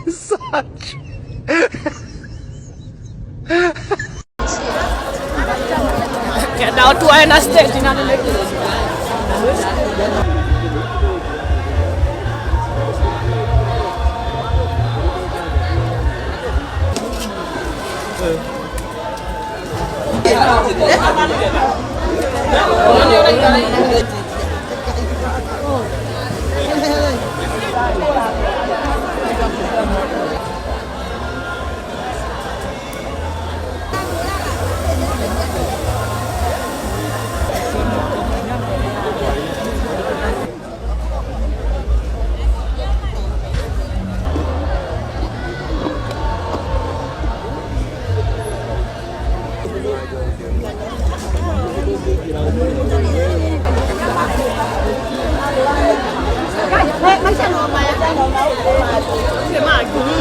Messaggio. Genau, du erinnerst dich.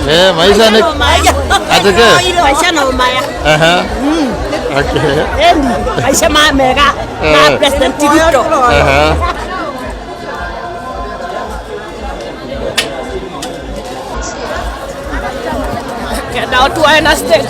Eh, maisha ni atike. Maisha no maya. Aha. Okay. Maisha ma mega. Ma President Ruto. Aha. Genau, du erinnerst dich.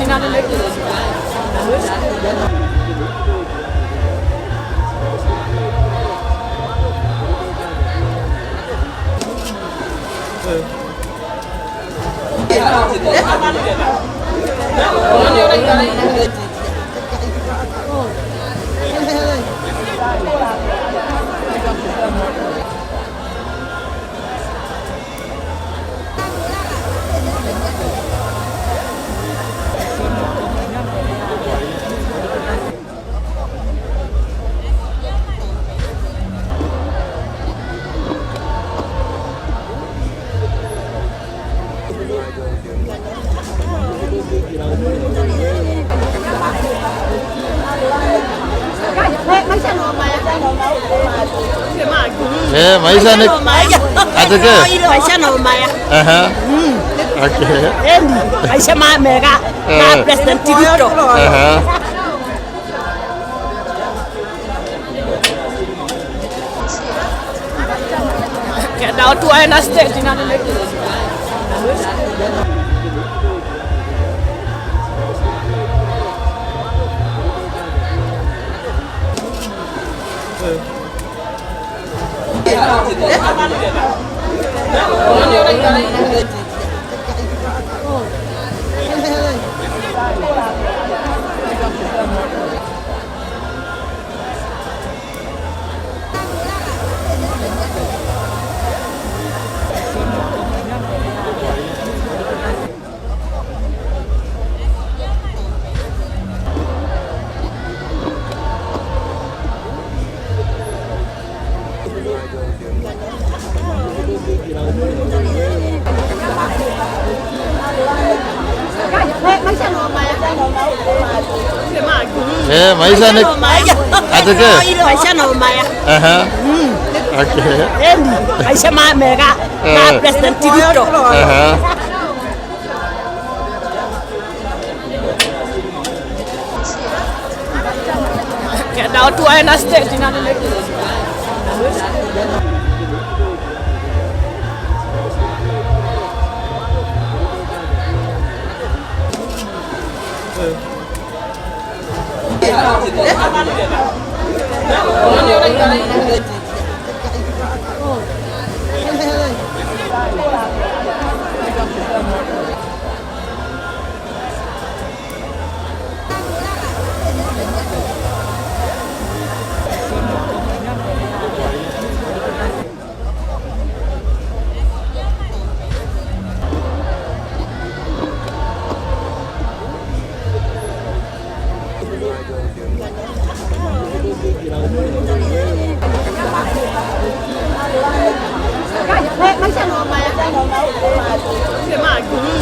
Eh, maisha ni atike. Maisha no maya. Aha. Okay. Maisha ma mega. Ma President Ruto. Aha. Genau, du erinnerst dich. Eh, maisha ni atike. Maisha no maya. Aha. Okay. Maisha ma mega. Ma President Ruto. Aha. Genau, du erinnerst dich.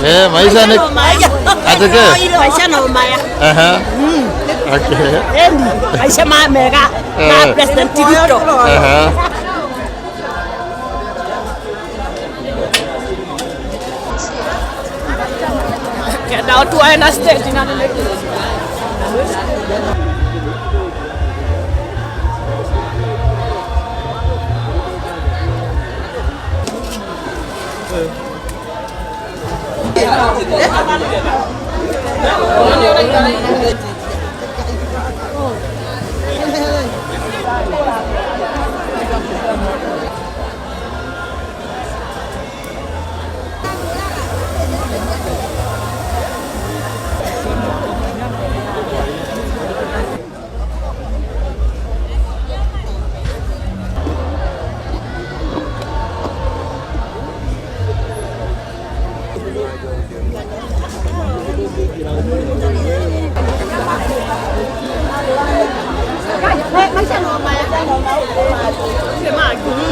Eh, maisha ni atike. Maisha no maya. Aha. Okay. Maisha ma mega. Ma President Ruto. Aha. Kenda tuoe na stage na nĩ.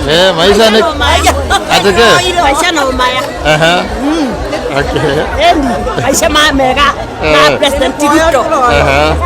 Eh, maisha ni ateke. Maisha no maya. Aha. Okay. Maisha ma mega. Ma President Ruto. Aha.